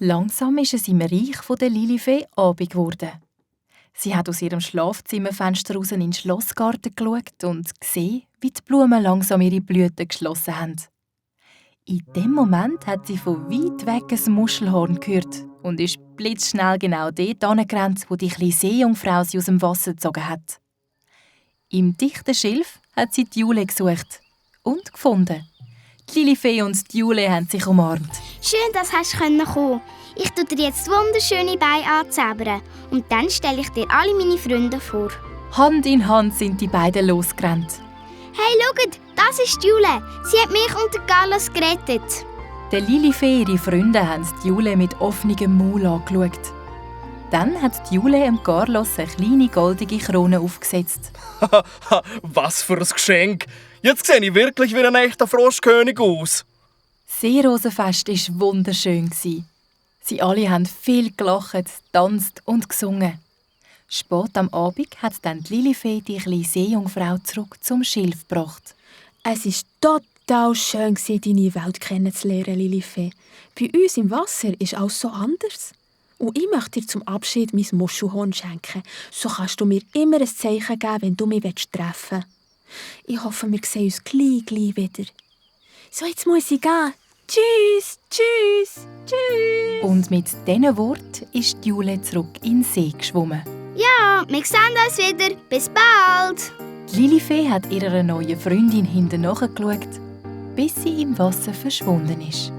Langsam ist es im Reich der Lilifee Abend geworden. Sie hat aus ihrem Schlafzimmerfenster raus in den Schlossgarten geschaut und gesehen, wie die Blumen langsam ihre Blüten geschlossen haben. In dem Moment hat sie von weit weg ein Muschelhorn gehört und ist blitzschnell genau dort angerannt, wo die kleine Seejungfrau sie aus dem Wasser gezogen hat. Im dichten Schilf hat sie die Jule gesucht und gefunden. Die Lilifee und die Jule haben sich umarmt. Schön, dass du kommen konntest. Ich tue dir jetzt wunderschöne Beine anzaubern und dann stelle ich dir alle meine Freunde vor. Hand in Hand sind die beiden losgerannt. Hey, schaut, das ist die Jule. Sie hat mich und den Carlos gerettet. Der Lilifee ihre Freunde haben die Jule mit offenem Maul angeschaut. Dann hat die Jule dem Carlos eine kleine goldige Krone aufgesetzt. Was für ein Geschenk! Jetzt sehe ich wirklich wie ein echter Froschkönig aus. Das Seerosenfest war wunderschön. Sie alle haben viel gelacht, getanzt und gesungen. Spät am Abend hat dann die Lilifee die kleine Seejungfrau zurück zum Schilf gebracht. Es war total schön, deine Welt kennenzulernen, Lilifee. Bei uns im Wasser ist alles so anders. Und ich möchte dir zum Abschied mein Muschelhorn schenken. So kannst du mir immer ein Zeichen geben, wenn du mich treffen willst. Ich hoffe, wir sehen uns gleich wieder. So, jetzt muss ich gehen. Tschüss, tschüss, tschüss. Und mit diesen Worten ist die Jule zurück in den See geschwommen. Ja, wir sehen uns wieder. Bis bald. Die Lilifee hat ihrer neuen Freundin hinten nachgeschaut, bis sie im Wasser verschwunden ist.